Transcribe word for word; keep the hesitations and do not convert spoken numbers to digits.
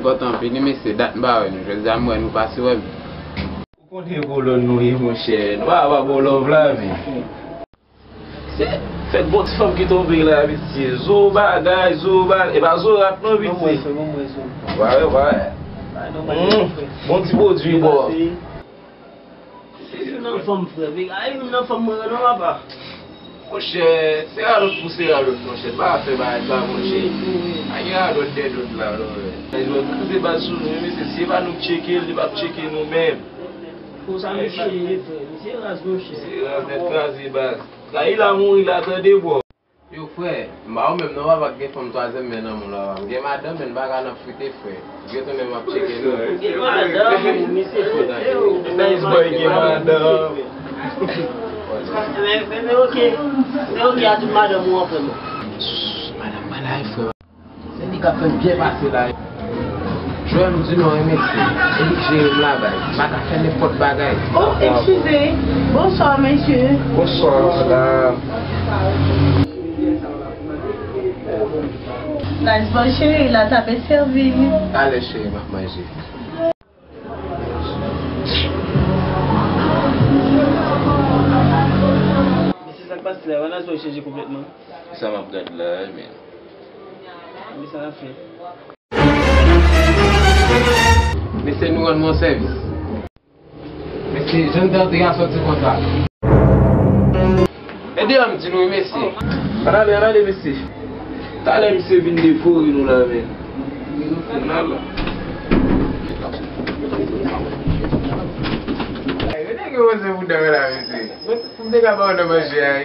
Kontan vini, mesye, dat m pa wè nou. Jodi a m wè nou pase wè m. Ou konnen kolòn nou ye, monchè. Nou pa, pa bon love la, men. Se fèk bon ti fanm ki tonbe la, mesye. Zo bagay, zo bagay. E pa zo rat non, piti. Bon, mwen, bon, mwen, zo. Wa wè, wa wè. Bon ti pwodui, bò. Se youn nan fanm, frè. Ay, youn nan fanm mwen non, papa. Monchè, se radòt pou se radòt, monchè. Pa fè bagay sa, monchè. Wi, wi. A gen radòt dèdòt la, non, men. Ay, yo kraze baz sou nou, wi, mesye. Si se pa nou k tcheke l, li p ap tcheke nou menm. Konsa misye ye, frè. Misye raz, monchè. Se raz nèt kraze baz. Kay la mouri la, tande, bò. Yo, frè, m pa ou menm non, papa, k gen fanm twazyèm men nan moun la, papa. M gen madanm, men m pa ka nan frite, frè. Byen tounen m ap tcheke nou. Gen madanm, misye frite w. Nice boy gen madanm. Men, men, men oke. Men oke, a tout madanm ou an frè mwen. Madanm mwen la, frè. Se li k ap fè m byen pase la. Jwè m di non, wi, mesye. Se li k jere m la, baz. M pa ka fè nenpòt bagay. Oh, excusez. Bonsoir, monsieur. Bonsoir, madame. Nice boy, cheri, la ta pe sèvi. Talè, cheri, m ap manje. Men se sa k pase la, Nice boy chanje konplètman. Sa m ap gad la, men. Men sa l ap fè. Mesye, nou rann mwen sèvis. Mesye, jan n te antre a sòti konsa. Men deyò m di nou wi, mesye. Ann ale, ann ale, mesye. Talè misye vin devore nou la, men. Ann al. Ay, yo te gen poze pou dam la, mesye. Mwen, m te ka ba w nan manje a, wi.